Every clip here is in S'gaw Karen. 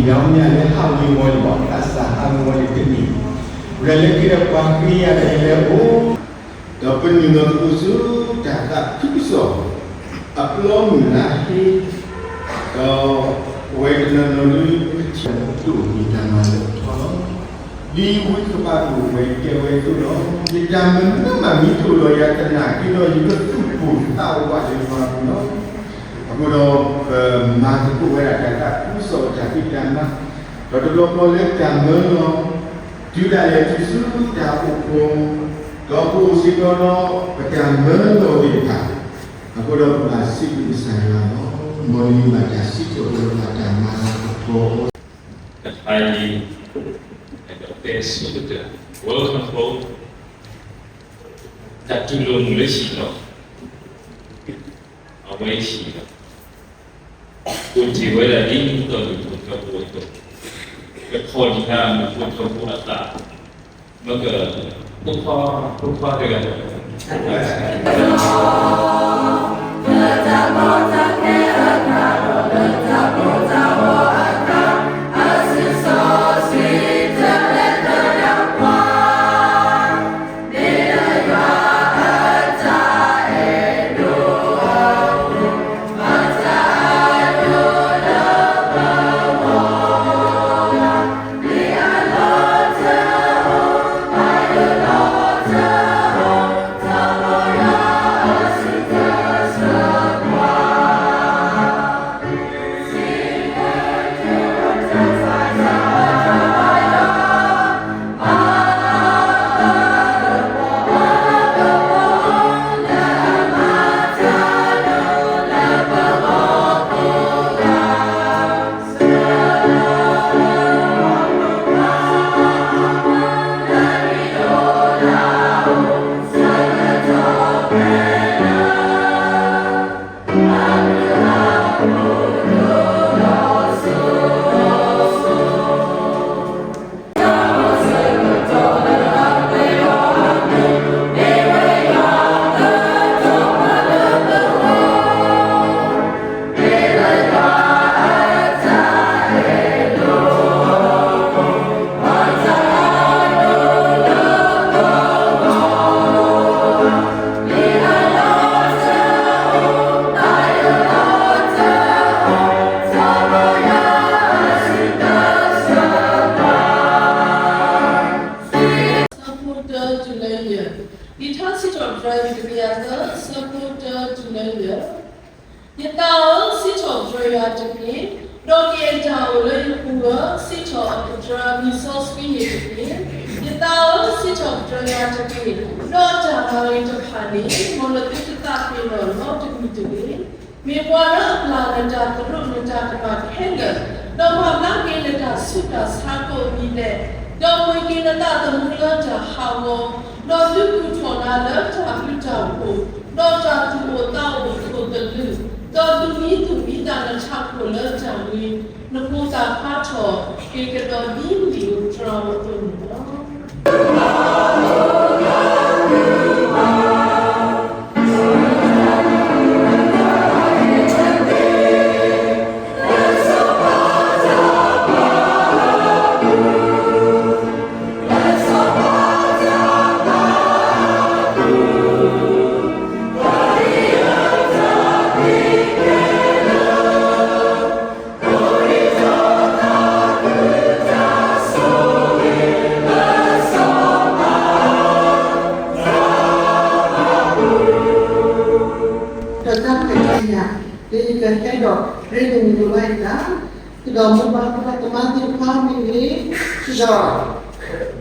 ယမ့ၢ်လၢဟးဝ့ၤဝီၤလံ သးစၢ်ဟးဝ့ၤဝီၤလံတမံၤ, ရဲၣ်လၢခံဒီးပှၤဃ့ယၤဒီးယလဲၤအိၣ်, ဒီးပနုာ်လီၤသကိးဆူတၢ်သးခုကစီၣ် အပျီမုၢ်လါဟ့, ဒီးပဝဲတနီၤနီၤလၢပထံၣ်တအိၣ်မ့ၢ်တၢ်မၤလၢအထီလီၤ. ဒ်ဝံသးစူၤပဝဲတဲဝဲအသိးလီၤ. ယတၢ်မၤမ့ၢ်တအိၣ်ဒီးယၤသနာ်က့ဒီး ယကသူၣ်ပိၢ်သးဝးလၢယွၤအပူၤလီၤ. အဃိဒီး ပမၤသကိးဝဲဒၣ်တၢ်သးခုကစီၣ်တၢ်ဖံးတၢ်မၤ, ဒီးတဘျီဃီလၢတၢ်မၢလီၤ တုၤဒၣ်လဲာ်တုၤဆူတၢ်အိၣ်ဖှိၣ်, ဒီးပအိၣ်စ့ၢ်ကီးဒီးပတၢ်မၢလီၤသ့ၣ်တဖၣ်, အဃိဒီးပဘၣ်စံးဘျုးကစၢ်ယွၤလီၤ. မ်နမ့ၢ်ဘၣ်တၢ်စံးထီၣ်ပတြၢၤဘၣ်တၢ်မၤလၤကပီၤ တခါအံၤ ဒီးတဲဆၢကတၢၢ် welcome home တၢ်တူၢ်လိာ်မုာ်လၢဟံၣ်လီၤ. အဝဲဟံၣ်လီၤ. အိၣ်တ့ၢ်ဝဲဒၣ်ဒ်မုၢ်သီၣ်ဒူၣ်ဖိထၢဖိအသိး, ကခီၣ်ဒံးတၢ်မုၢ်ဖိထၢဖိအသး, မ့ၢ်က ဖိခွါဖိခွါတဂၤ ဆၢဖိတၢတုၤလၢယဲၢ်, လံာ်ထါစံးထီၣ်ပတြၢၤ တကယၤသၢ, ဆၢဖိတၢတုၤလၢယဲၢ်. ယသးဧၢ, စံးထီၣ်ပတြၢၤယွၤတက့ၢ်, ဒီးကယဲၢ်တၢ်အိၣ်လၢယပူၤဧၢ, စံးထီၣ်ပတြၢၤမံၤစီဆှံန့ၣ်တက့ၢ်. ယသးဧၢ, စံးထီၣ်ပတြၢၤယွၤတက့ၢ်, ဒီးတၢ်မၤဂ့ၤတဖၣ်န့ၣ် မ်နသုတသးပ့ၤနီၣ်နီတမံၤတဂ့ၤ. မ့ၢ်ပှၤလၢအပျၢ်နတၢ်သရူးနတၢ်ကမၣ်ခဲလၢာ်, ဒီးပာ်ဖျါက့ၤနတၢ်ဆူးတၢ်ဆါကိးမံၤဒဲး, ဒီးပှ့ၤက့ၤနသးသမူလၢတၢ်ဟးဂီၤ, ဒီးသုးဃုာ်ထီၣ်နၤလၢတၢ်ဘျုးတၢ်ဖှိၣ်, ဒီးတၢ်သူၣ်အိၣ်သးအိၣ်ခိၣ်သလုး, ဒီးသူၣ်မံသူၣ်မံသးနထးခိၣ်လၢတၢ်ဂ့ၤ, နဖိသၣ်ခွါထီၣ်က့ၤကဒီးဒ်လံာ်ဧိၤတြၤဧိၤအသိးန့ၣ်လီၤ. ဒီးတၢ်ခွဲးတၢ်ယာ် လၢယကဟဲဒီးရ့လိာ်မုာ်လိာ်ဘၣ်ယသး, ဒီးမိၢ်ပၢ်သရၣ်သမါသ့ၣ်တဖၣ်မ့ၢ်ဂ့ၤ, ဒီး ဖိ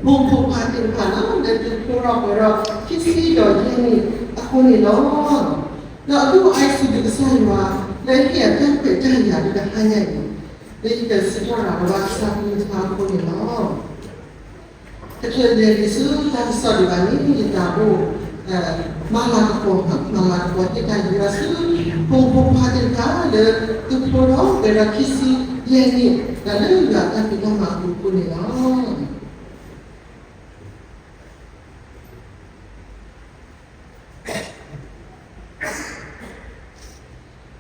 မုၣ်ဖိခွါသ့ၣ်တဖၣ်လၢ လၢသုးဖိထီၣ်ပှဲၤဒီးခံဆံဒီးယဲၢ်နံၣ်အဃိန့ၣ်လီၤ. ဒီးအဒိၣ်အါစံးဘျုးကစၢ်ယွၤ လၢဟ့ၣ်အတၢ်ခွဲးတၢ်ယာ်လၢတဟါညါအံၤ, လၢယကစံးထီၣ်ရၤလီၤဘၣ်ကစၢ်ကလုၢ်ကထါအဃိန့ၣ်လီၤ. တချုးလဲၤဒံးဆူတၢ်ကစီၣ်ဒံးဘၣ်န့ၣ် ယသးအိၣ် မၤလၤကပီၤ, မၤလၤကပီၤဟ့ၣ်တၢ်ယွၤဆူ ဖိမုၣ်ဖိခွါသ့ၣ်တဖၣ်လၢ သုးဖိထီၣ်ပှဲၤဒီးခံဆံယဲၢ်နံၣ် ဒီးလၢယွၤတၢ်ဖံးတၢ်မၤအပူၤအဃိန့ၣ်လီၤ. ဒီးတဟါညါ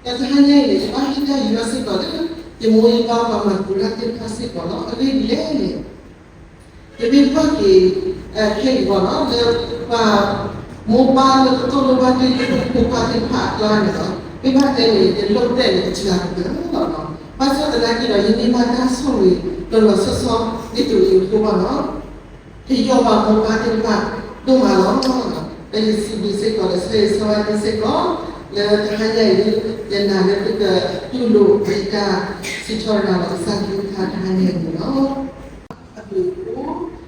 အံၤန့ၣ် ယဘၣ်ဟ့ၣ်တၢ်ယွၤစ့ၢ်ကီးလၢ ယ မိၢ်ယပၢ်ပှၤမၤကူၣ်တၢ်သ့ၣ်တဖၣ်စ့ၢ်ကီးလီၤ. အဂ့ၢ်ဒ်လဲၣ်န့ၣ် ယမ့ၢ်ကွၢ်က့ၤ ခဲအံၤအဂီၢ်လီၤ လၢပှၤမိၢ်ပၢ်လၢပသိၣ်လိဘၣ်တ့ၢ်လၢပဖိပၢ်သ့ၣ်တဖၣ်အကျါန့ၣ်လီၤ. မ့ၢ်ဘၣ်တဲန့ၣ် ယလိၣ်တဲာ်န့ၣ် ကစှၤကတၢၢ်လီၤ. ဘၣ်ဆၣ်သနာ်က့ဒီး ယန့ၢ်ဘၣ်တၢ်ဆိၣ်ဂ့ၤလီၤလီၤဆီဆီဒ်သိးအံၤအဃိဘၣ်လီၤ. ဟ့ၣ်ယီၣ်ဘၣ်မိၢ်ပၢ်သ့ၣ်တဖၣ်ဒိၣ်မးလီၤ. ဒီးယစံးဘျုးစ့ၢ်ကီး ဒီးဆၢဂ့ၤဆၢဝါသုစ့ၢ်ကီး လၢတဟါညါအံၤ ယနာ်လၢသုကတူၢ်လိာ်ယတၢ်စံးထီၣ်ရၤလီၤကစၢ်ကလုၢ်ကထါတဟါညါအံၤန့ၣ်လီၤ. အဘျုး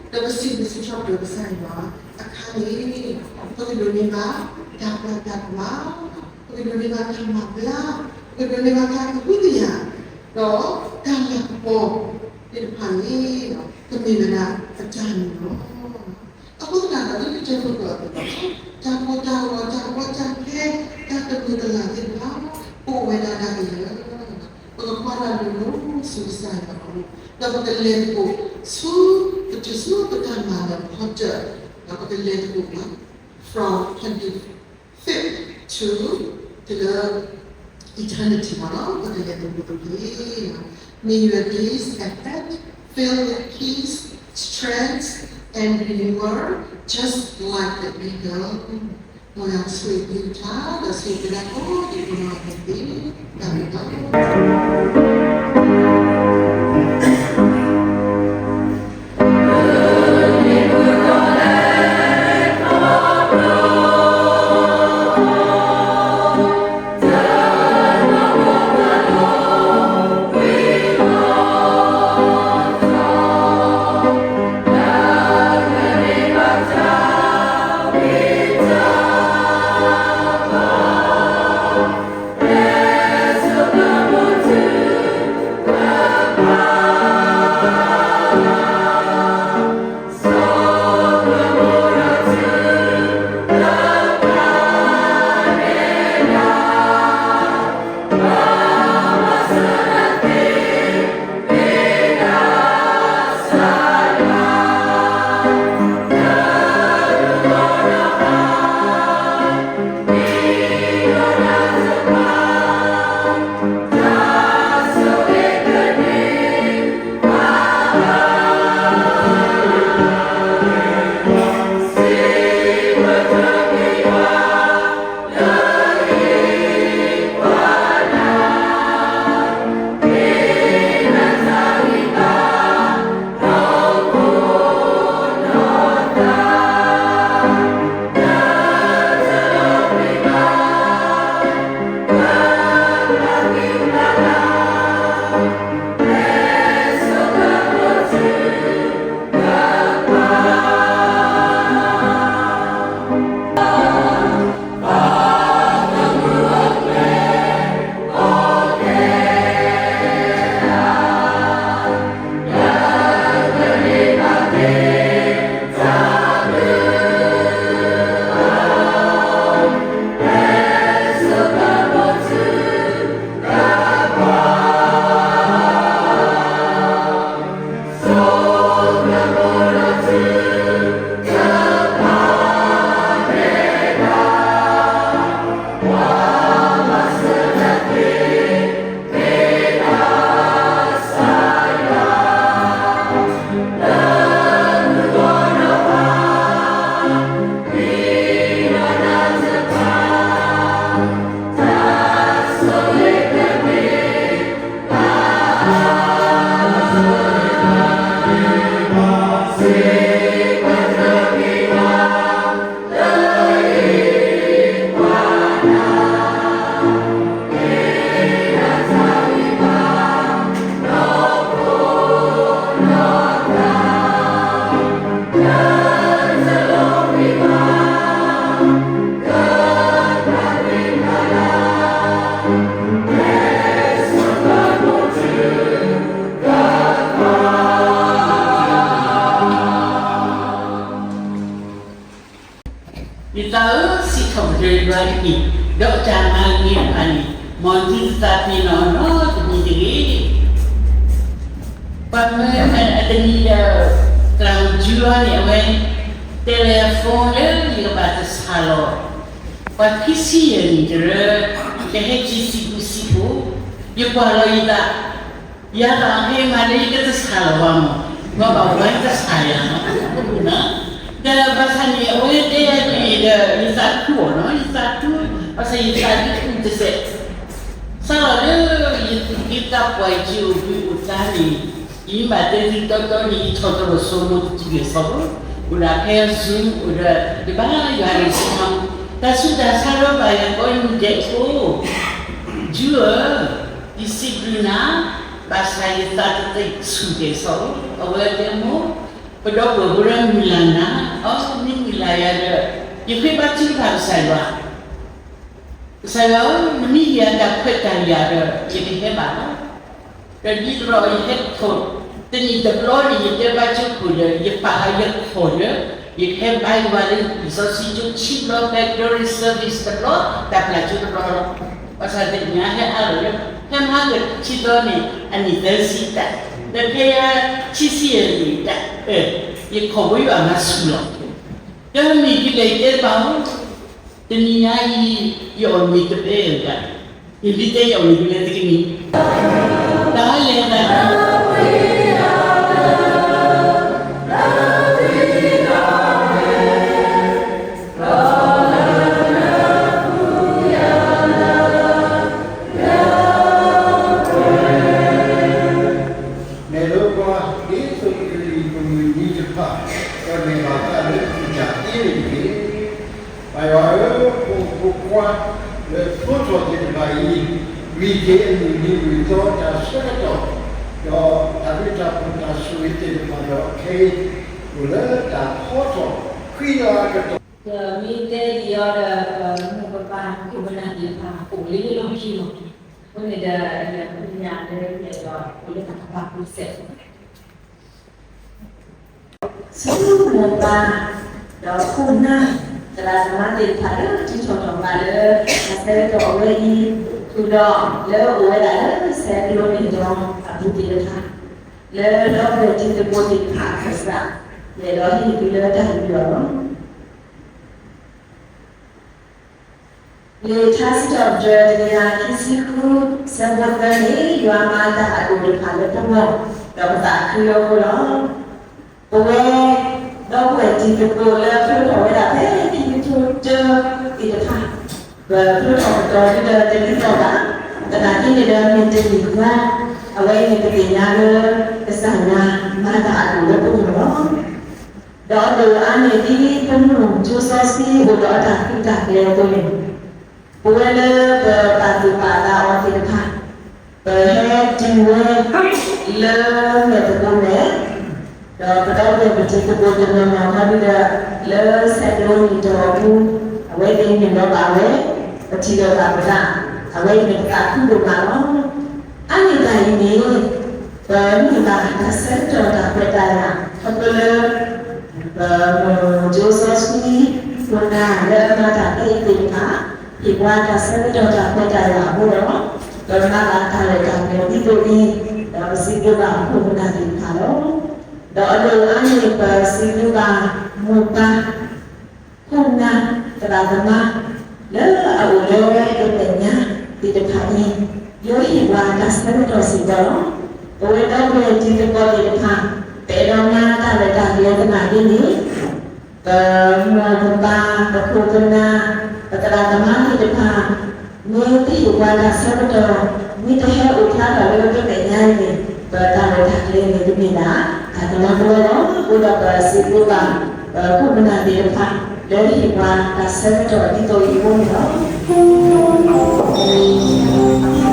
အဖှိၣ် ဒီးပစံးဘျုးစံးထီၣ်ပတြၢၤကစၢ်ယွၤအခါန့ၣ် ပကဒိးန့ၢ်ဘၣ် တၢ်ပျၢ်တၢ်ကမၣ်, ပကဒိးန့ၢ်ဘၣ်တၢ်မၤဘျါ, ပကဒိးန့ၢ်ဘၣ်တၢ်ကဟုကယာ်, ဒီးတၢ်လၤကပီၤသ့ၣ်တဖၣ်န့ၣ် ကမ့ၢ်ဝဲဒၣ်ပတၢ်မံၤလီၤ. အဃိသတးဒီး လၢကစၢၢ်ခိၣ်ကျၢၢ်အပူၤ တၢ်ကီတၢ်ခဲ တၢ်ကီတၢ်ခဲ တၢ်ကမၢကမၣ်သ့ၣ်တဖၣ် အိၣ်ဝဲဒၣ်ဒၣ်ကယဲၢ်လီၤ. ပကကွၢ်တၢ်လိၤလိၤဆူကစၢ်ယွၤအအိၣ် ဒီးပကလဲၤသကိးဆူ ပတုၤဆူပတၢ်မၤလၢအဖီတၢၣ် ဒီးပကလဲၤသကိး from twenty-fifth to တုၤလၢ eternity မ့ၢ်လီၤ. ပကလဲၤသကိးတက့ၢ်. May your days ahead fill with peace, strength, and renewal, just like the eagle. မ်ယွၤဆိၣ်ဂ့ၤသုတဖၣ် ဒီးဆိၣ်ဂ့ၤသုကိးဒံးကိးနီၢ်ဂၤဒဲးတက့ၢ်. တၢ်ဘျုးလီၤ. ယသးဧၢ, စံးထီၣ်ပတြၢၤယွၤတက့ၢ်. ဒီးတၢ်မၤဂ့ၤတဖၣ်န့ၣ် မ်သုသးပ့ၤနီၣ်နီတမံၤတဂ့ၤ. ပှၤမၢအတနံၤဒီး သရၣ်ယူၤလီၤန့ၣ် အဝဲတဲလၢ phone လၢယကဘၣ်တဆါလီၤ. ပှၤခံဆံယဲၢ်နံၣ်တရၢ, ယဟဲက့ၤစံးဘျုးစံးဖှိၣ်, ယကွၢ်လီၤယသး ယၤဘၣ်ဟ့ၣ်မၤလၢယကတဆးလီၤဘၣ်မး, ပှၤဘၣ်ဝဲကဆးယၤလီၤ. ဒီးဘၣ်ဆၣ်န့ၣ် အဝဲတဲယၤဒ်အံၤဒီး ယသးခုအီၤနီၤ, ယသးခု, ဘၣ်ဆၣ်ယသးဒုးအုးတစဲး, စးထီၣ်လၢ ယသူၣ်က့သးပှၢ် ယအိၣ်ဘှံးအိၣ်သါန့ၣ်, ယမ့ၢ်ဘၣ်တဲသုတီတီန့ၣ် ယထီၣ်တၢ်လီၤစိၤမိၢ်တထံၣ်က့ၤစီၤဖိ, အိၣ်ဒၣ်ဖဲ Zoom အိၣ်ဒီး ယဘါယွၤန့ၣ် တၢ်ဆူးတၢ်ဆါဒီးဘၣ်ယၤကိးနံၤဒဲးအဃိ, ယုဧၢ, ယစံးဘျုးနၤ, ဘၣ်ဆၣ်ယသးတသ့ၣ်ဆူၣ်က့ၤစီၤဖိ, အဝဲတဲမိၢ်, ပဒီပုၢ်ဝဲၢ်ဖိလၢမုၢ်လၢ်နၤ, အီ မ့ၢ်မုၢ်လၢ်ယၤဒီး, ယဃ့ဘါထုကဖၣ်ကစၢ်ယွၤ ကစၢ်ယွၤဧၢ, နမ့ၢ်ဟ့ၣ်ယၤတၢ်ခွဲးတၢ်ယာ်ဒီး ယကဟဲဘၣ်လီၤ. ဒီးဒ်သိးဒီးယဟဲထီၣ်တနံၣ်တဘျီန့ၣ် ယတဲဘၣ်ကၠိခိၣ်ဒီး ယပာ်ဃာ်ယခီၣ်လၢ ယကဟဲဘါယွၤလၢလံာ်စီဆှံကၠိခံဘျီ ဖဲ Glorious Service တဘျီ တၢ်ပျၢ်ကၠိတဘျီလီၤ. ဘၣ်ဆၣ်သ့ၣ်ညါဟဲအါလီၤလၢ ဖဲမဟါကခံဘျီန့ၣ် အနံၣ်သၢဆံတၢ်, ဒီးဖဲယၤခံဆံယဲၢ်နံၣ်တၢ်, ယခီၣ်ဖိယွၤမၤဆူၣ်လီၤ. ဒီးမ့ၢ်ဒ်လဲၣ်ယတဲတဘၣ်ဧိၤ, တနံၤညါအံၤ ယအီၣ်မ့ၤတဘဲဧိၤဒၣ်, ယဒ်တဲယအီၣ်မ့ၤတဘဲတကနံၤ, တၢ်လဲၤတၢ် နဲၣ်လိပှၤဒ်သိးကလံၤပမုၢ်နံၤတဖၣ် ကမဲာ်ဘၣ်တၢ်လၢမုၢ်တၢ်အ့န့ၣ်တက့ၢ်. ပၢ်ယွၤဧၢ, ပဖိပဖိခွါလၢဖျိထီၣ်သ့ၣ်တဖၣ်အံၤ, ဂံၢ်က့ၤအမုၢ်နံၤမုၢ်သီတၢ်ဆၢကတီၢ်, ဒီးတၢ်ဘျုးတၢ်ဖှိၣ်တၢ်ဆိၣ်ဂ့ၤသ့ၣ်တဖၣ်ဒီးခဲအံၤ, အိၣ်လၢတၢ်ဖီထီၣ်ဃံလၤအကတီၢ် ဒီးမ့ၢ်တဲဒံးအီၤဒီး ပမိၢ်ပပၢ်ခိၣ်ပနၢ်သ့ၣ်တဖၣ် အိၣ်လၢယလီၢ်ခံလီၤ. အဃိန့ၣ်ဒီး ယသ့ၣ်ညါလၢယအဲၣ်ဒိးအိၣ်လၢတၢ်ကပာ်ပူၤစဲး ဆူမိၢ်ပၢ် ဒီးခိၣ်နၢ် သရၣ်သမါသ့ၣ်တဖၣ်လၢ ထံထီၣ်ထီၣ်ဘးလၢ တၢ်ဆၢကတီၢ်အဝဲအံၤ ဃုာ်ဒီးလၢအိၣ်ဝဲဒၣ်လၢ ဆဲးကျိးန့ၣ်ဒီးအပူၤသ့ၣ်တဖၣ် လၢဒီပုၢ်ဝဲၢ်တံၤသကိးသ့ၣ်တဖၣ်အခၢၣ်စး ယအဲၣ်ဒိးဟ့ၣ်သုလၢတၢ်ဟ့ၣ်ယွၤလီၤ. လံာ်ထါစံးထီၣ်ပတြၢၤ တကယၤခံဆံဃု ဆၢဖိသၢန့ၣ် ယွၤမၤတၢ်အဒိၣ်တဖၣ်လၢပဂီၢ် ဒီးပသးခုလၢအဃိလီၤ. ပဝဲ ဒီပုၢ်ဝဲၢ်တံၤသကိးလၢဖျိထီၣ်ဝဲဒၣ်ဖဲခံကထိတၢသ့ၣ်တဖၣ် ပဖျိထီၣ်ပတီၤဒ်ဒီးတဒ်သိးဘၣ်, သနာ်က့န့ၣ်ဒီးမ့ၢ်တနံၣ်ဃီ အဝဲအံၤန့ၣ်ပသ့ၣ်ညါလၢ ကစၢ်ယွၤမၤတၢ်အဒိၣ်လၢပဂီၢ်လီၤ. ဒီးအဒိၣ်အါန့ၢ်ဒ်ပမိၢ်ကၠိစီဆှံအိၣ်ဒီးအတၢ်သုးတၢ်ကျဲၤအသိးန့ၣ်, ပဝဲလၢပပာ်သူၣ်ပာ်သးအီၤသ့ၣ်တဖၣ်, ပဟဲတုၤဝဲလၢမဲာ်သကိးမဲာ်, ဒီးပဒီပုၢ်ဝဲၢ်ပတံၤသကိးတနီၤနီၤခီဒုဒီး လၢဆဲးကျိးနံၣ်တီၢ်အပူၤ, အဝဲသ့ၣ်နုာ်လီၤဘၣ်ဝဲ, ပထံၣ်လိာ်ဘၣ်ပသး, အဝဲအံၤန့ၣ်ပသးခုဒိၣ်မးလီၤ. အါန့ၢ်တၢ်အံၤန့ၣ် ပန့ၢ်ဘၣ်တၢ်ဆၢကတီၢ်တၢ်ခွဲးတၢ်ယာ် ခီဖျိလၢ ပမိၢ်ကၠိစီဆှံ ခိၣ်နၢ်လၢအမၤတၢ်ခဲအံၤသ့ၣ်တဖၣ် ဟ့ၣ်ပှၤတၢ်ဆၢကတီၢ်တၢ်ခွဲးတၢ်ယာ်အဃိဒီး ပမၤဘၣ်တၢ်ရဲၣ်တၢ်ကျဲၤဒ်သိးအံၤ ဒီးပစံးဘျုးဘၣ်ခိၣ်နၢ်သ့ၣ်တဖၣ်လီၤ. ဒီးအဒိၣ်အါန့ၢ်ပစံးဘျုးဘၣ်မိၢ်ပၢ် ခိၣ်နၢ် သရၣ်သမါ လၢအအိၣ်လၢတမဲာ်ညါသ့ၣ်တဖၣ်အံၤ လၢဟ့ၣ်ပှၤတၢ်ဆၢကတီၢ်စ့ၢ်ကီးလီၤ. ပဝဲဒီပုၢ်ဝဲၢ်တံၤသကိးသ့ၣ်တဖၣ် ပအဲၣ်ဒိးမၤတၢ်ရဲၣ်တၢ်ကျဲၤသနာ်က့န့ၣ် ပမိၢ်ပပၢ် ပခိၣ်ပနၢ် ပသရၣ်သမါသ့ၣ်တဖၣ် မ့ၢ်တဟ့ၣ်ပှၤတၢ်ဆၢကတီၢ် မ့ၢ်တဟဲအိၣ်ဖျါထီၣ်လၢပမဲာ်ညါအံၤန့ၣ် ပတၢ်ရဲၣ်တၢ်ကျဲၤန့ၣ် တမ့ၢ်ဒၣ်တၢ်ကလီကလီလီၤ. အဃိဒီးပစံးဘျုးဘၣ် ပခိၣ်ပနၢ်သ့ၣ်တဖၣ် လၢဟ့ၣ်ပှၤတၢ်ဆၢကတီၢ်ဒ်သိးအံၤအဃိန့ၣ်လီၤ.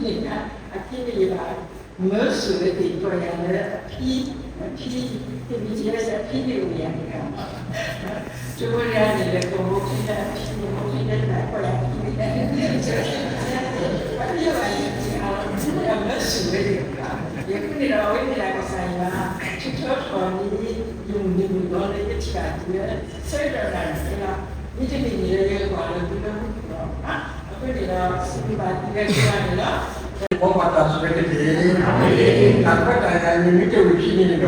န့ၣ် အခံန့ၣ်ယဘၣ်မၢဆူၣ်ဝဲသ့ၣ်ကီးယၤလၢအဖံ, အဖံ, တမ့ၢ်ယဲအဖံန့ၣ်အိၣ်ယၤန့ၣ်, ကၠိဖိတဂၤန့ၣ် လဲၤကိးမိၢ်ခံလၢအဖံန့ၣ်, မိၢ်ခံလၢတၢ်ကီးယၤဖံန့ၣ်, အဖံဘၣ်န့ၣ် အမၢဆူၣ်ဝဲသ့ၣ်, ယဃုန့ၣ်ဒီးအဝဲန့ၣ်လၢကစၢ်ယွၤ ထုးထီၣ်ထီၣ်န့ၢ် ယမုၢ်နံၤမုၢ်သီလၢယထံၣ်ဘၣ်တုၤလၢ ဆၢကတီၢ်တဖၣ်န့ၣ်လီၤ. မ့တမ့ၢ်န့ၣ်ဒီး ယကွၢ်လီၤသုလၢမူခိၣ်လီၤ. အဃိန့ၣ်ဒီး စံးဘၣ်သုဝဲဒၣ်န့ၣ်လီၤ. မ်ပတၢ်ဆိၣ်ဂ့ၤတက့ၢ်. တၢ်ခွဲးတၢ်ယာ်န့ၣ် မ့ၢ်တဝံၤခံန့ၣ်ဒီး ဝံၤ,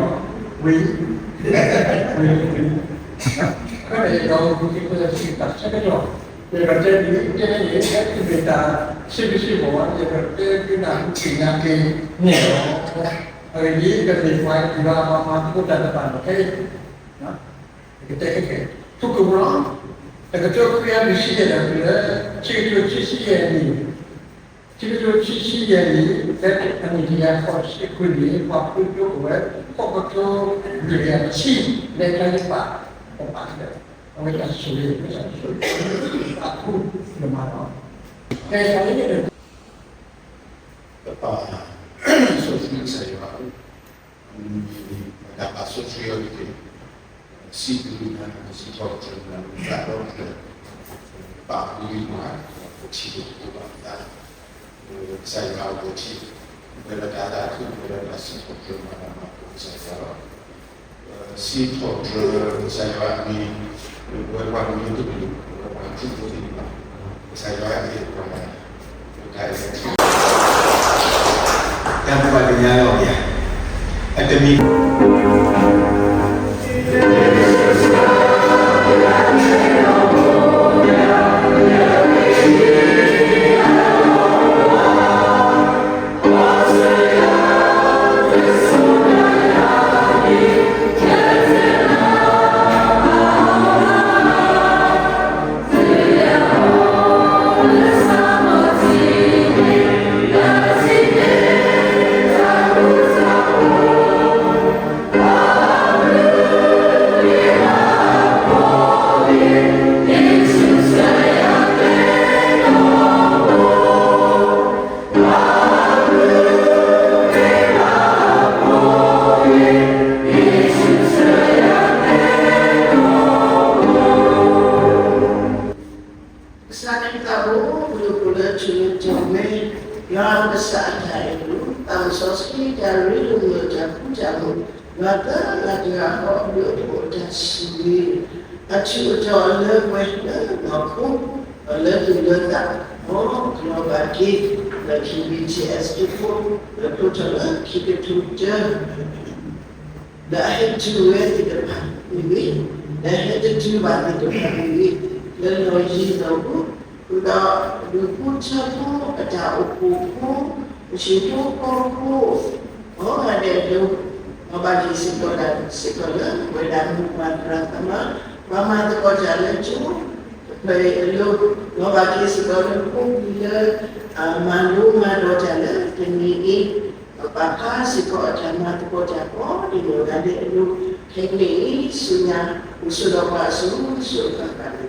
ဝံၤ, အဃိန့ၣ်ဒီးဝံၤက့ၤသုလၢတၢ်ဆၢကတီၢ်, ယကတဲဒ်အံၤ, တဲန့ၣ် တမ့ၢ်တၢ်ဆံးဆံးဖိဘၣ်, ယကတဲဒ်တၢ်သ့ၣ်ညါက့ၤန့ၣ်လီၤ. အဂ့ၢ်ဒ်အံၤ, တမ့ၢ်ပှၤဒ်ဘၣ်ပှၤမၤသကိးတၢ်တဖၣ်န့ၣ် ခဲအံၤ ကတဲခဲကဲ, ဖုကဝီၤ, တကထိခွံကယၤလွံၢ်ဆံယဲၢ်ဒီး လၢ ခံကထိခံဆံယဲၢ်နံၣ်, ခံကထိခံဆံယဲၢ်နံၣ်, လၢအနံၣ်တကယၤဃိးဆံခွံနံၣ်, ပှၤဖုကဝီၤ ဃိးကထိလွံၢ်ကယၤတဆံ, လၢတၢ်ယပာ်, ပပာ်လၢ အဝဲတၢ်ဆိၣ်ဂ့ၤ, အဝဲတၢ်ဆိၣ်ဂ့ၤ, ပာ်ဖုကမၤလီၤ. ကဲ, တၢ်လၢန့ၣ် ပပာ်, ဆိၣ်ဂ့ၤကစၢ်ယွၤ မ့ၢ်တၢ်ပာ်စီဆှံအီၤတက့ၢ်, စံးဘျုးနၤ, စံးထီၣ်ပတြၢၤနၤ, မ့ၢ်တၢ်ဒီဖျၢၣ်, ပာ်ဘျုးနၤ, ပထံၣ်ဘၣ်ဘၣ်သး, ကစၢ်ယွၤအဝဲထံၣ်, ဝဲဒၣ်တၢ်သးခု, ဝဲဒၣ်တၢ်စံးထီၣ်ပတြၢၤမၤတၢ်မၤဖိကစၢ်ယွၤလီၤ. စံးထီၣ်ပတြၢၤကစၢ်ယွၤအမံၤ, ဝဲပှၤမံၤတမံၤ, ဝဲပှၤထံဖိတမံၤ, ကစၢ်ယွၤအမံၤပှၤ တၢ်ပှၤကညီလီၤယၤ, အတမံၤ ကစၢ်ခရံာ်သးဘိ ပဒိၣ်ပလၢထူလၢတီၤဝဲ, ယွၤကစၢ်အတၢ်အဲၣ်လူ, သးစီဆှံတၢ်ရ့လိာ်မုာ်တၢ်ဃူတၢ်ဖိး, ယွၤသၢဂၤတဂၤဃီအဘျုးအဖှိၣ်အတၢ်ဆိၣ်ဂ့ၤ, အထူးအတီၤလၢပှဲၤလၢနီၢ်ခိ, လၢသူၣ်လၢသး, မ်ကလီၤဘၣ်က့ၤ, လၢ K B C S တဖိ, လၢဖိထီၣ်လၢခံကထိတၢ လၢအဟဲတုၤဝဲသ့ၣ်တဖၣ်မ့ၢ်ဂ့ၤ, လၢအဟဲတတုၤဘၣ်သ့ၣ်တဖၣ်မ့ၢ်ဂ့ၤ, လၢလီၢ်ယံၤလီၢ်ဘူး, ဃုာ်ဒီးလူၤဖိထၢဖိအတၢ်အိၣ်ဖှိၣ်ဖိ, ပှၤဟံၣ်ဖိဃီဖိ, ကိးဂၤဒဲးအလိၤ, မ်ဘၣ်က့ၤစ့ၢ်ကီးဒၣ်စ့ၢ်ကီးလၢ ပဝဲဒၣ်မိၢ်ပၢ်သရၣ်သမါ, ပှၤမၤသကိးတၢ်လၢကၠိ, တဖၣ်အံၤအလိၤ, မ်ဘၣ်က့ၤစ့ၢ်ကီးလၢဖိပျံၤလၢ မၤလိမၤဒိးတၢ်လၢတနံၤအံၤ, ပာ်ဖျါစ့ၢ်ကီးအတၢ်မၤသကိးတၢ်ကိးဒ်နီၢ်ဂၤဒဲးအလိၤ, ခဲကနံၣ်အံၤ ဆူညါ အိၣ်ဆိးဒီးပှၤအစိၤစိၤအဃၣ်ဃၣ်န့ၣ်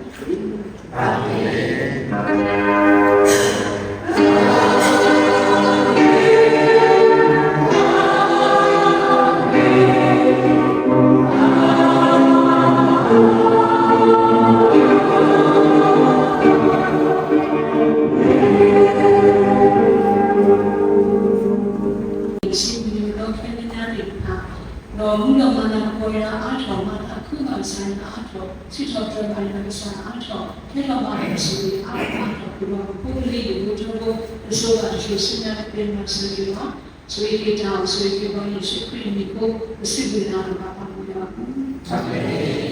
အၤမ့ၣ်. စံးဘျုးဒီးခဲကနံၣ်အံၤတဖၣ်, ဒီးမူဒီးမၤနၢၤကိးဂၤဒဲးအါထီၣ်, မၤသးခုဘၣ်ကစၢ်ယွၤအါထီၣ်, စံးထီၣ်ပတြၢၤဘၣ်ယွၤကစၢ်အါထီၣ်, ဟဲထီၣ်ဘၣ်ပှၤစူၢ်က့ၤအါထီၣ်အါထီၣ်, ပှၤဖိလံၤယိၤဖိထၢဖိ, တစိၤဘၣ်တစိၤဆူညါတသ့မၤစၢၤက့ၤဘၣ်, ဆိၣ်ဂ့ၤက့ၤတၢ်အိၣ်ဆိၣ်ဂ့ၤက့ၤပှၤ ယ့ၣ်ၡူးခရံာ်အမံၤအဃိ, ပစံးဘျုးနၤတဘၣ်ဘၣ်မူယွၤအပူၤ, အၤမ့ၣ်.